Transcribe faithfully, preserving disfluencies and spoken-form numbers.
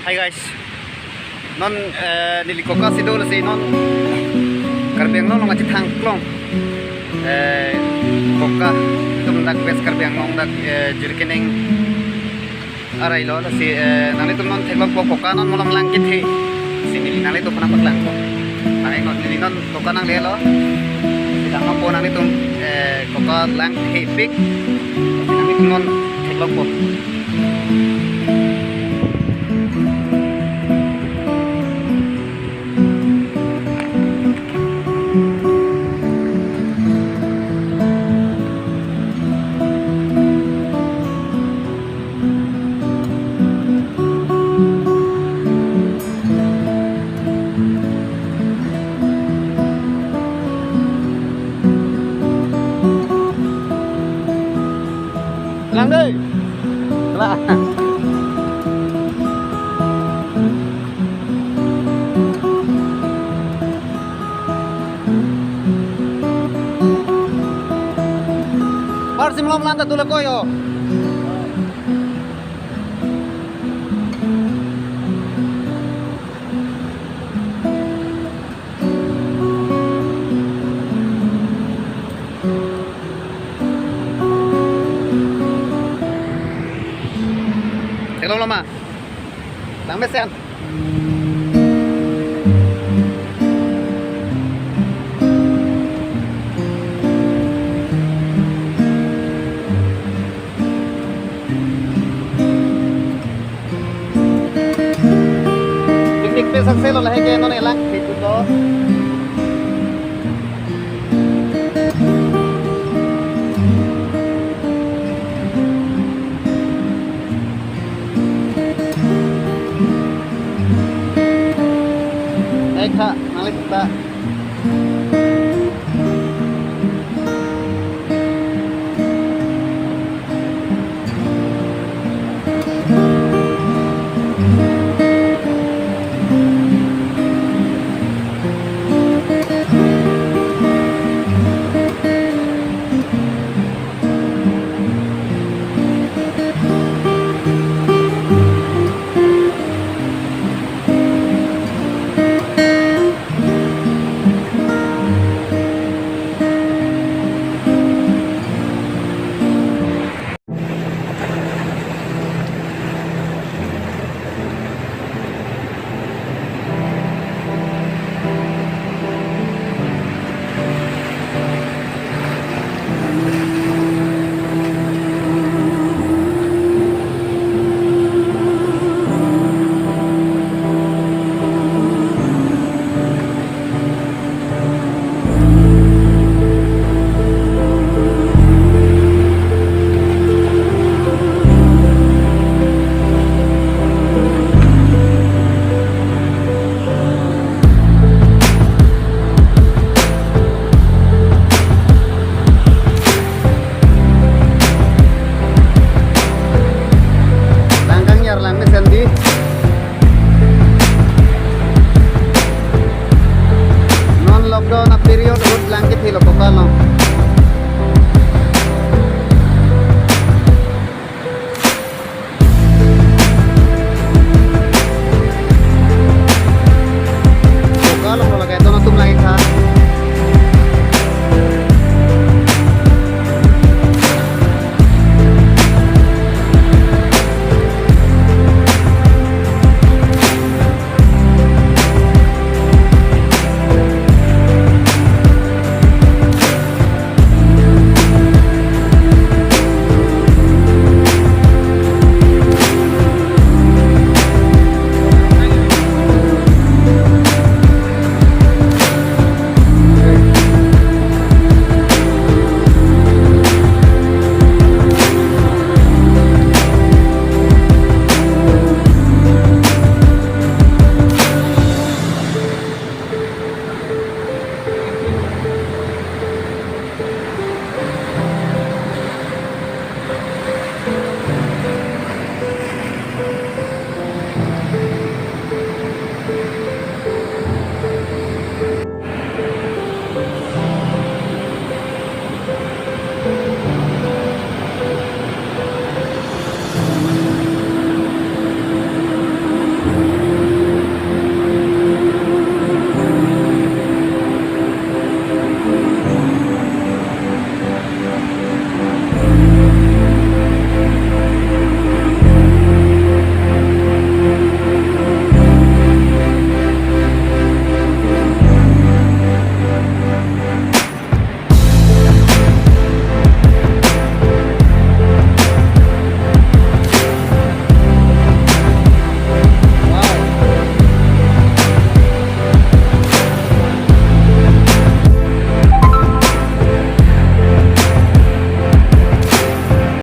Hi guys, non eh, neli koka si do lasi non Karbi Anglong along kachethang klong. Eh, koka atum dak West Karbi Anglong dak eh, Jirikinding arai lo lasi eh, nanglitum non theklongpo koka non malom lang kethe. Si neli nanglitum aphan nangpaklangpo. Nang non neli non koka nanglelo. Si nanglongpo nanglitum eh, koka lang thepik. Si nanglitum non theklongpo. Lang dei. Lang. Par simlom lanta tula koyo. Theklonglo ma? Lang mesen. Picnic pe sakselo lahai ke non elang itu to. Ekha nangli ta.